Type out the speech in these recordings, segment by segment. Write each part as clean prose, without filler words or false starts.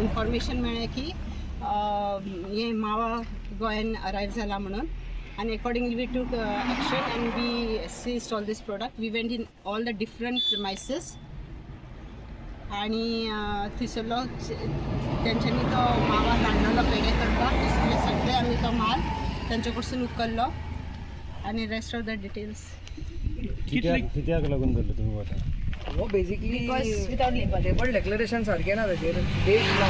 Information मेळ्ळें की हें मावा गोंयान अरायव जाला म्हणून आनी accordingly we took action and we seized all this product. We went in all the different premises आणि थंयसरलो तेंच्यांनी तो मावा काडलेलो पेडे करपाक थंयसरले सगळे आमी तो माल तेंचे कडसून उखल्लो आनी रेस्ट ऑफ the details. कित्याक लागून धरलो तुमी वता? हो basically Because without label. Label declaration सारकें ना ताजेर, डेट ना,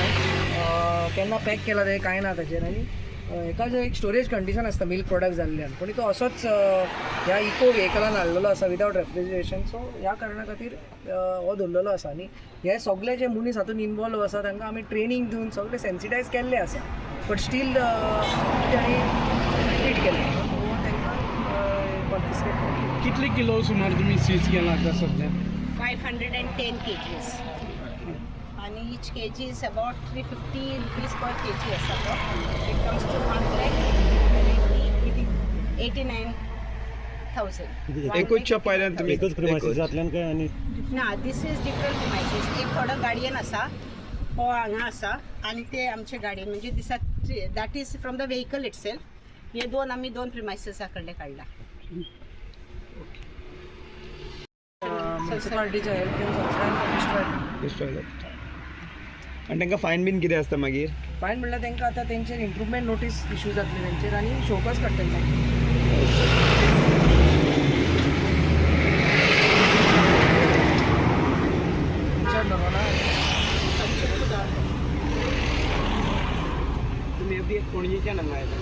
केन्ना पॅक केला तें कांय ना ताजेर. आनी हेका जो एक स्टोरेज कंडिशन आसता मिल्क प्रोडक्ट जाल्ल्यान, पूण तो असोच ह्या इको व्हेकलान हाडलेलो आसा विदावट रेफ्रिजरेशन. सो ह्या कारणा खातीर हो धरलेलो आसा. आनी हे सगळे जे मनीस हातून इनवॉल्व आसा तांकां आमी ट्रेनींग दिवन सगळे सेन्सिटायज केल्ले आसा, बट स्टील तांणी रिपीट केलें, सो तांकां कॉन्फिस्केट केलें. कितले किलो सुमार तुमी सीज केला आतां सद्या? 510 kgs आणि each kg is about 350 rupees per kg आसा तो. It comes to 1,89,000. एकूच पायल्यान तुमी एकच प्रिमायसिसांतल्यान काय आनी? ना, this is different premises. एक थोडो गाडयेन आसा, हो हांगा आसा आनी ते आमचे गाडयेन, म्हणजे दिसा that is from the vehicle itself. हे दोन आमी दोन प्रिमायसिसा कडले काडला. म्युन्सिपाल्टीच्या हेल्प घेवन संस्थान डिस्ट्रॉय. डिस्ट्रॉय जाता आनी तांकां फायन बीन कितें आसता मागीर? फायन म्हणल्यार तांकां आतां तेंचेर इम्प्रुवमेंट नोटीस इशू जातली तेंचेर आनी शोकॉज काडटले तांकां. विचार नरोना. तुमी अभी पणजेच्यान हांगा आयला?